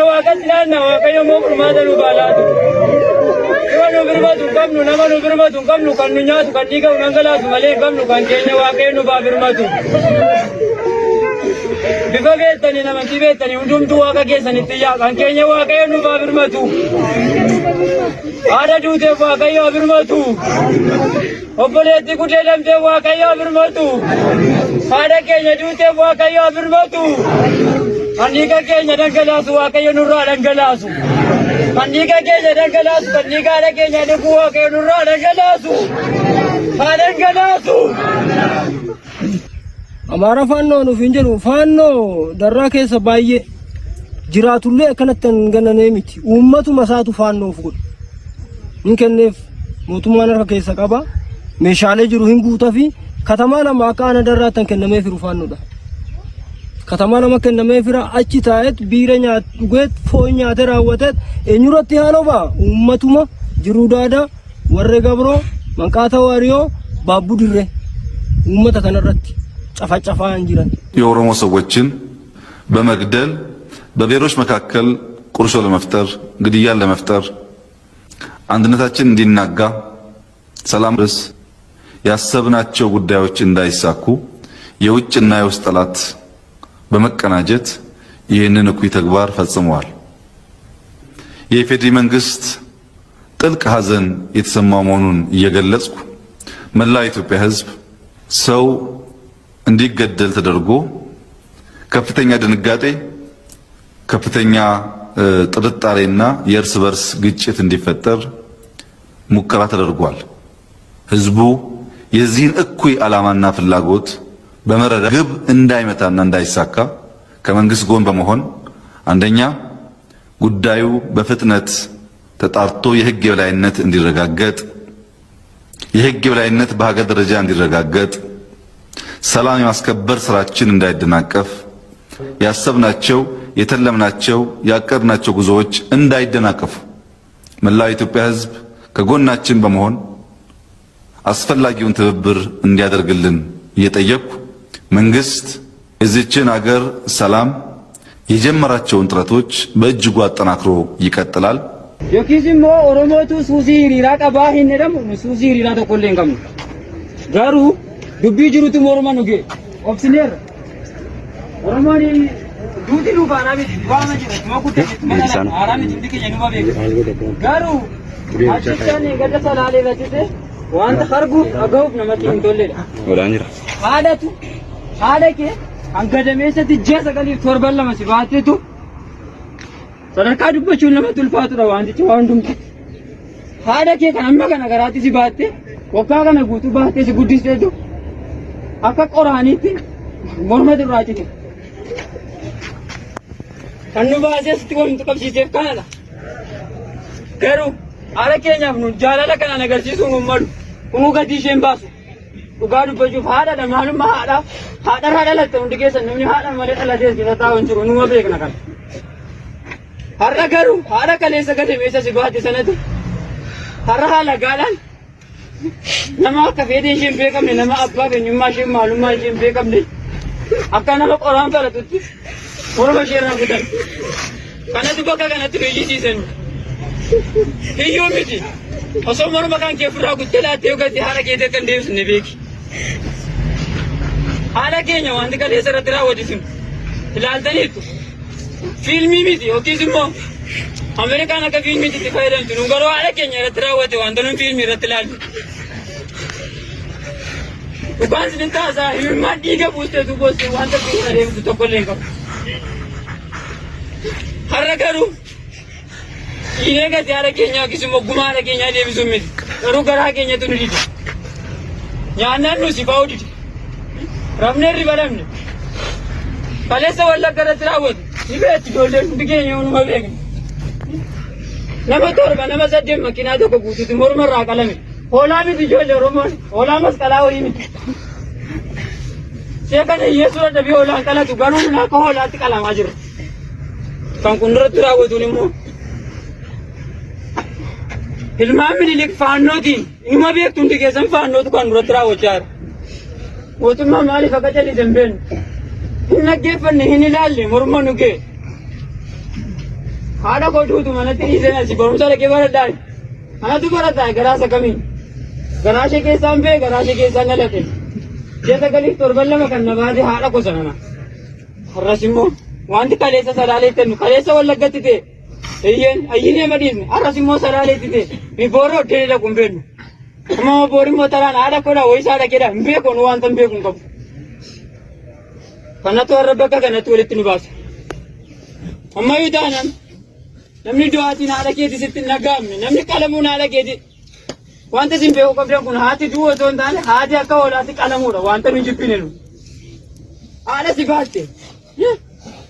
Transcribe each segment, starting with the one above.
Waaqatti laanna Waaqayyo immoo furmaata nuuf haa laatu. Nama nu birmatu hin qabnu, nama nu birmatu hin qabnu, kan nu nyaatu, kan dhiiga nu dhangalaasu malee hin qabnu, kan keenya Waaqayyo nuuf haa birmatu. Bifa beektanii, amantii beektanii, hundumtuu Waaqa keessanitti iyyaa, kan keenya Waaqayyo nuuf haa birmatu. Haadha duuteef Waaqayyo haa birmatu. Obboleettii gudeedamteef Waaqayyo haa birmatu. Haadha keenya duuteef Waaqayyo haa birmatu. Kan dhiiga keenya dhangalaasu Waaqayyo nurraa dhangalaasu. Kan dhiiga keenya dhangalaasu, kan dhiiga haadha keenya dhugu Waaqayyo nurraa dhangalaasu. Haa dhangalaasu. Amaara faannoo nuuf hin jedhu, faannoo Darraa keessa baay'ee jiraatullee akkanatti hin gananee miti. Uummatuma isaatu faannoof godhe. Hin kenneef, mootummaan harka keessa qaba. Meeshaalee jiru hin guutafi. Katamaa 2 akka aanaa Darraatti kan kennamee firu faannoodha. Katamaa 2 kennamee fira, achi taa'eet biira nyaat dhugeet foon nyaatee raawwateet eenyurratti haaloo ba'a? Uummatuma Jiruu Daadaa, Warree Gabroo, Manqaata Waariyoo, Baabbuu Dirree uummata kanarratti cafacafaa hin jiran. የኦሮሞ ሰዎችን በመግደል በብሔሮች መካከል ቁርሾ ለመፍጠር፣ ግድያን ለመፍጠር፣ አንድነታችን እንዲናጋ፣ ሰላም ርስ ያሰብናቸው ጉዳዮች እንዳይሳኩ የውጭና የውስጥ ጠላት በመቀናጀት ይህንን እኩይ ተግባር ፈጽመዋል። የኢፌዴሪ መንግስት ጥልቅ ሐዘን የተሰማው መሆኑን እየገለጽኩ መላው የኢትዮጵያ ሕዝብ ሰው እንዲገደል ተደርጎ ከፍተኛ ድንጋጤ፣ ከፍተኛ ጥርጣሬና የእርስ በርስ ግጭት እንዲፈጠር ሙከራ ተደርጓል። ህዝቡ የዚህን እኩይ ዓላማና ፍላጎት በመረዳት ግብ እንዳይመታና እንዳይሳካ ከመንግስት ጎን በመሆን አንደኛ ጉዳዩ በፍጥነት ተጣርቶ የህግ የበላይነት እንዲረጋገጥ፣ የህግ የበላይነት በሀገር ደረጃ እንዲረጋገጥ፣ ሰላም የማስከበር ስራችን እንዳይደናቀፍ፣ ያሰብናቸው፣ የተለምናቸው፣ ያቀድናቸው ጉዞዎች እንዳይደናቀፉ መላው የኢትዮጵያ ህዝብ ከጎናችን በመሆን አስፈላጊውን ትብብር እንዲያደርግልን እየጠየቅኩ መንግስት የዚችን አገር ሰላም የጀመራቸውን ጥረቶች በእጅጉ አጠናክሮ ይቀጥላል። Yookiis immoo Oromootu suusii hiriiraa qabaa hin jedhamu, nu suusii hiriiraa tokkollee hin qabnu. Garuu dubbii jirutu morma nu ga'e. Obsineerra. Oromoon duuti nuuf haaraa miti. Waama jira. Tuma guddate, tuma dhalate. Haaraa miti, hundi keenya numa beekna. Garuu achichaan gada Salaalee irratti wanta arguuf dhaga'uuf namatti hin tolledha. Haadhatu haadha kee hanga dameessatti ji'a 9f torban 2 si baattetu sadarkaa dubbachuun namatti ulfaatudha wantichi waan hundumtu. Haadha kee kan amma kana garaatti si baatte, waggaa kana guutuu baattee si guddisteetu akka qoraaniitti morma irraa cite. Kan nu baasee sitti wanti qabsiiseef kanadha. Garuu haadha keenyaaf nu jaalala kanaan agarsiisuun hin malu. Kunuu gatii isheen baasu. Dhugaa dubbachuuf haadha maalummaa haadhaa, haadharraa dhalatte hundi keessan, namni haadha malee dhalatee keessa taa'u hin jiru, numa beekna kana. Har'a garuu haadha kaleessa gadameessa si baate sanatu har'a haala gaadhaan nama akka fedhii ishee hin beekamne, nama abbaa eenyummaa ishee maalummaa ishee hin beekamne, akka nama qoraan falatutti morma ishee irraa kutan. Kanatu bakka kanatti nu iyyisiisan. Hiyyuu miti. Osoo morma kan kee ofirraa kuttee laattee gatii haadha keetii akka hin deebisne beeki. Haadha keenya wanti kaleessa irratti raawwate sun ilaaltaniittu. Fiilmii miti, yookiis immoo Ameerikaan akka fiilmiitti itti fayyadamtu, nu garuu haadha keenya irratti raawwate wanta nuyi fiilmii irratti ilaallu. Dhugaan isin taasaa himimmaan dhiiga buusteetu boosse wanta keessa deemtu tokko illee hin qabu. Har'a garuu dhiinee gatii haadha keenyaa yookiis immoo gumaa haadha keenyaa deebisuu miti. Garuu garaa keenyatu nu dide. Nyaannaan nu si ba'uu dide. Rafnee riba dhabne. Kaleessa Wallagga irratti raawwate. Ni beektu, ijoolleen hundi keenya numa beekna. Nama 7, nama 8 makiinaa tokko guutuutti morma irraa qalame. Hoolaa miti ijoollee Oromoon. Hoolaa masqalaa wayii miti. Ishee kana hiyyeessuu dadhabee hoolaan qalatu, garuu nun akka hoolaatti qalamaa jira. Kan kun irratti raawwatuun immoo ilmaan Minilik Faannootiin, inuma beektu hundi keessan, Faannootu kan duratti raawwachaa jira. Mootummaa maaliif akka calise hin beeknu. Hin dhaggeeffanne, hin ilaalle, morma nu ga'e. Haadha koo duutu manatti dhiiseen asi barumsa dhaqee baradhaan. Anatu barataa garaa isa kamiin? Garaa ishee keessaan ba'e garaa ishee keessaan dhaladhe. Ji'a sagaliif torban lama kan na baate haadha koo sanana. Har'as immoo wanti kaleessa salaaleetti nu kaleessa wallaggatti ta'e. Eeyyeen ayyinee madhiisne har'as immoo salaaleetti ta'e. Mi booroo oddee dhaqu hin beeknu. Amma boor immoo taraan haadha koodha wayis haadha keedha hin beeku nu wanta hin beeku hin qabu. Kanatu har'a bakka kanatti walitti nu baasa. Ammayyuu taanaan namni du'aatiin haadha keeti sitti hin dhaga'amne namni qalamuun haadha keeti wanta isin beekuu qabdan kun haati du'u osoo hin taane haati akka hoolaatti qalamuudha wanta nu jibbine nu. Haadha si baatte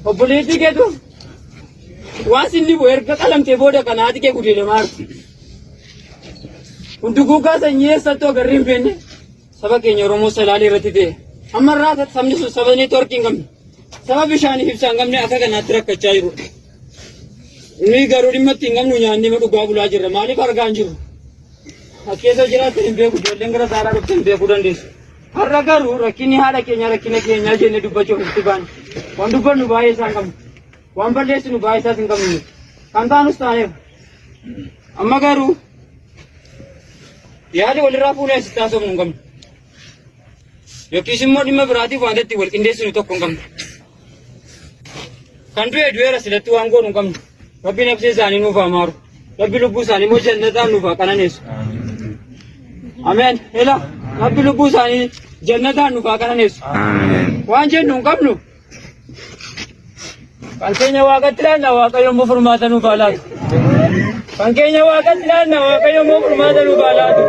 obboleettii keetu waan sin dhibu erga qalamtee booda kan haati kee gudeedamaa jirti. Kun duguuggaa sanyii eessattuu agarri hin beekne Saba keenya Oromoo Salaalee irratti ta'e. Amma irraa sabni sun saba neetwoorkii hin qabne, saba bishaanii fi ibsaa hin qabne akka kanaatti rakkachaa jirudha. Nuyi garuu dhimma itti hin qabnu nyaannee dhugaa bulaa jirra. Maaliif argaa hin jirru? As keessa jiraattan hin beeku, ijoolleen gara saalaa dhufte hin beekuu dandeessu. Har'a garuu rakkinni haadha keenyaa rakkina keenyaa jennee dubbachuuf itti baane. Waan dubbannu baay'ee isaa hin qabnu. Waan balleessinu baay'ee isaas hin qabnu. Kan taanus taaneera. Amma garuu yaada walirraa fuunee asitti haasofnu hin qabnu. Yookiis immoo dhimma biraatiif wanta itti wal qindeessinu tokko hin qabnu. Kan du'e du'eera silatti waan goonu hin qabnu. Rabbi nafsee isaanii nuuf haa maaru. Rabbi lubbuu isaanii immoo jannataan nuuf haa qananeessu. Ameen. Ela Rabbi lubbuu isaanii jannataan nuuf haa qananeessu. Waan jennu hin qabnu. Kan keenya waaqatti ilaalla waaqayyo immoo furmaata nuuf haa laatu. Kan keenya waaqatti ilaalla waaqayyo immoo furmaata nuuf haa laatu.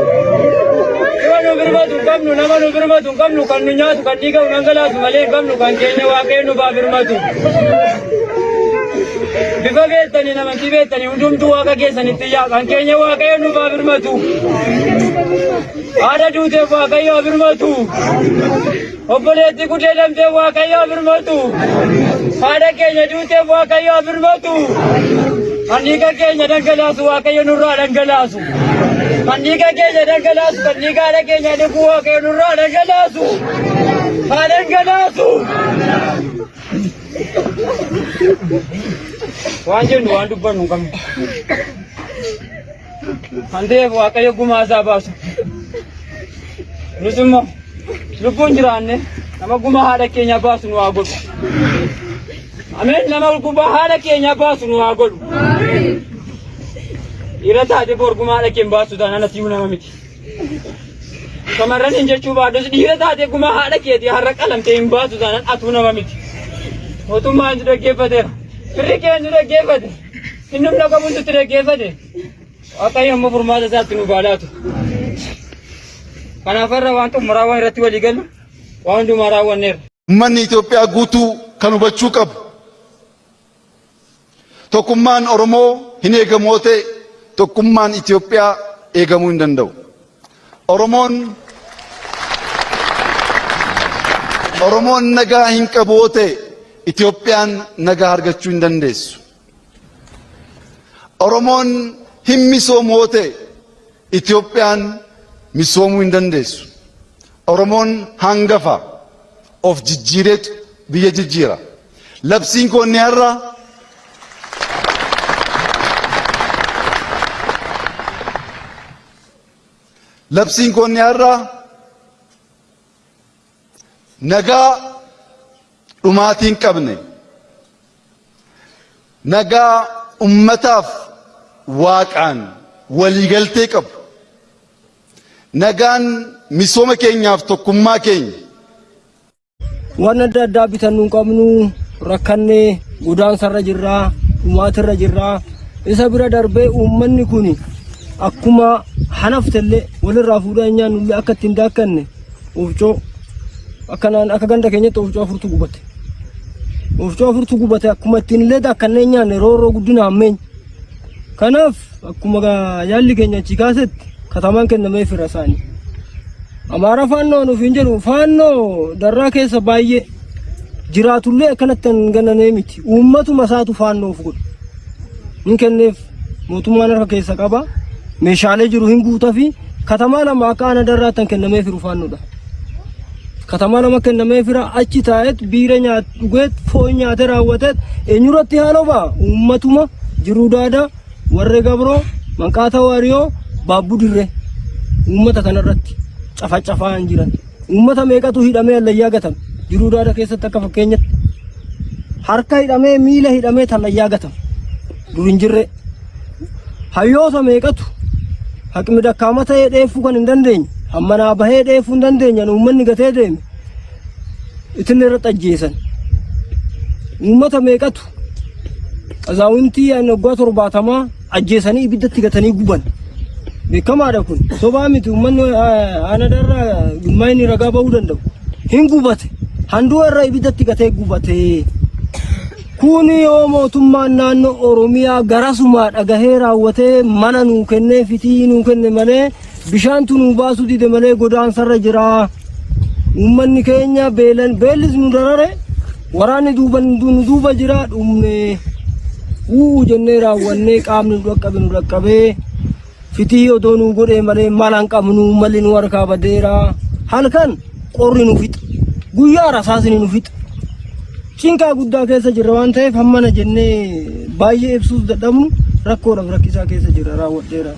Nama nu birmatu hin qabnu nama nu birmatu hin qabnu kan nu nyaatu kan dhiiga nu dhangalaasu malee hin qabnu kan keenya waaqayyo nuuf haa birmatu. Bifa beektanii amantii beektanii hundumtuu waaqa keessanitti yaa kan keenya waaqayyo nuuf haa birmatu. Haadha duuteef waaqayyo haa birmatu. Obboleettii gudeedamteef Waaqayyo haa birmatu. Haadha keenya duuteef Waaqayyo haa birmatu. Kan dhiiga keenya dhangalaasu Waaqayyo nurraa dhangalaasu. Kan dhiiga keenya dhangalaasu kan dhiiga haadha keenya dhuguu Waaqayyo nurraa dhangalaasu. Haa dhangalaasu. Waan jennu waan dubbannu hin qabnu. Kan ta'eef Waaqayyo gumaa isaa baasu. Nus immoo lubbuun jiraanne nama gumaa haadha keenyaa baasu nu haa godhu. Ameen nama gumaa haadha keenyaa baasu nu haa godhu. Dhiira taate bor gumaa haadha kee hin baastu taanaan ati iyyuu nama miti. Shamarran hin jechuu baadhus dhiira taate gumaa haadha keetii har'a qalamtee hin baastu taanaan atuu nama miti. Mootummaan si dhaggeeffateera. Firri keenya nu dhaggeeffate. Inni humna qabu sitti dhaggeeffate. Waaqayyo immoo furmaata isaatti nu baalaatu. Kanaaf har'a waan xumuraa waan irratti walii gallu waan hundumaa raawwanneerra. Ummanni Itoophiyaa guutuu kan hubachuu qabu tokkummaan Oromoo hin eegamu yoo ta'e tokkummaan Itoophiyaa eegamuu hin danda'u. Oromoon Oromoon nagaa hin qabu yoo ta'e Itoophiyaan nagaa argachuu hin dandeessu. Oromoon hin misoomu yoo ta'e Itoophiyaan misoomuu hin dandeessu. Oromoon hangafa of jijjiireetu biyya jijjiira. Labsiin koo inni har'a Labsiin koo inni har'a nagaa dhumaatii hin qabne nagaa ummataaf waaqaan waliigaltee qabu nagaan misooma keenyaaf tokkummaa keenya Waan adda addaa bitannu hin qabnu rakkannee godaansarra jirraa dhumaatirra jirraa isa bira darbee uummanni kun akkuma hanaftellee walirraa fuudhaa hin nyaannullee akka ittiin daakkanne ofcoo akka naan akka ganda keenyatti ofcoo afurtu gubate. Ofcoo afurtu gubate akkuma ittiin illee daakkannee hin nyaanne roorroo guddina hammeenya. Kanaaf akkuma yaalli keenya achi kaasetti katamaan kennamee fira isaanii. Amaara faannoo nuuf hin jedhu faannoo darraa keessa baay'ee jiraatullee akkanatti hin gananee miti. Uummatuma isaatu faannoo of godhe. Hin kenneef mootummaan harka keessa qaba. Meeshaalee jiru hin guutafi katamaa lama akka aana darraatti kan kennamee firu faannoodha. Katamaa lama kennamee fira achi taa'eet biira nyaat dhugeet foon nyaatee raawwateet eenyurratti haaloo ba'a uummatuma Jiruu Daadaa, Warree Gabroo, Manqaata Waariyoo, Baabbuu Dirree uummata kanarratti cafacafaa hin jiran. Uummata meeqatu hidhamee hallayyaa gatame Jiruu Daadaa keessatti akka fakkeenyatti harka hidhamee miila hidhamee hallayyaa gatame dur hin jirre. Hayyoota meeqatu haqni dakkaama ta'ee dheeffuu kan hin dandeenye hammanaa bahee dheeffuu hin dandeenye uummanni gatee deeme itillee irratti ajjeesan. Uummata meeqatu azaawuntii waggaa 70 ajjeesanii ibiddatti gatanii guban. Beekamaadha kun. Sobaa miti uummanni aanadarraa dhimma inni ragaa bahuu danda'u. Hin gubate. Handuu irra ibiddatti gatee gubate. Kun yoo mootummaan naannoo Oromiyaa garasumaa dhagahee raawwatee mana nuu kennee fitii nuu kenne malee bishaantu nuu baasuu dide malee godaansarra jira. Uummanni keenya beelan beellis nu darare waraanni duuba nu duuba jira dhumne. Uu jennee raawwannee qaamni nu dhaqqabe nu dhaqqabee fitii odoo nuu godhee malee mala hin qabnu malli nu harkaa badeera. Halkan qorri nu fixa. Guyyaa rasaasni nu fixa. Cinqaa guddaa keessa jirra waan ta'eef hammana jennee baay'ee ibsuuf dadhabnu rakkoodhaaf rakkisaa keessa jirra raawwadheera.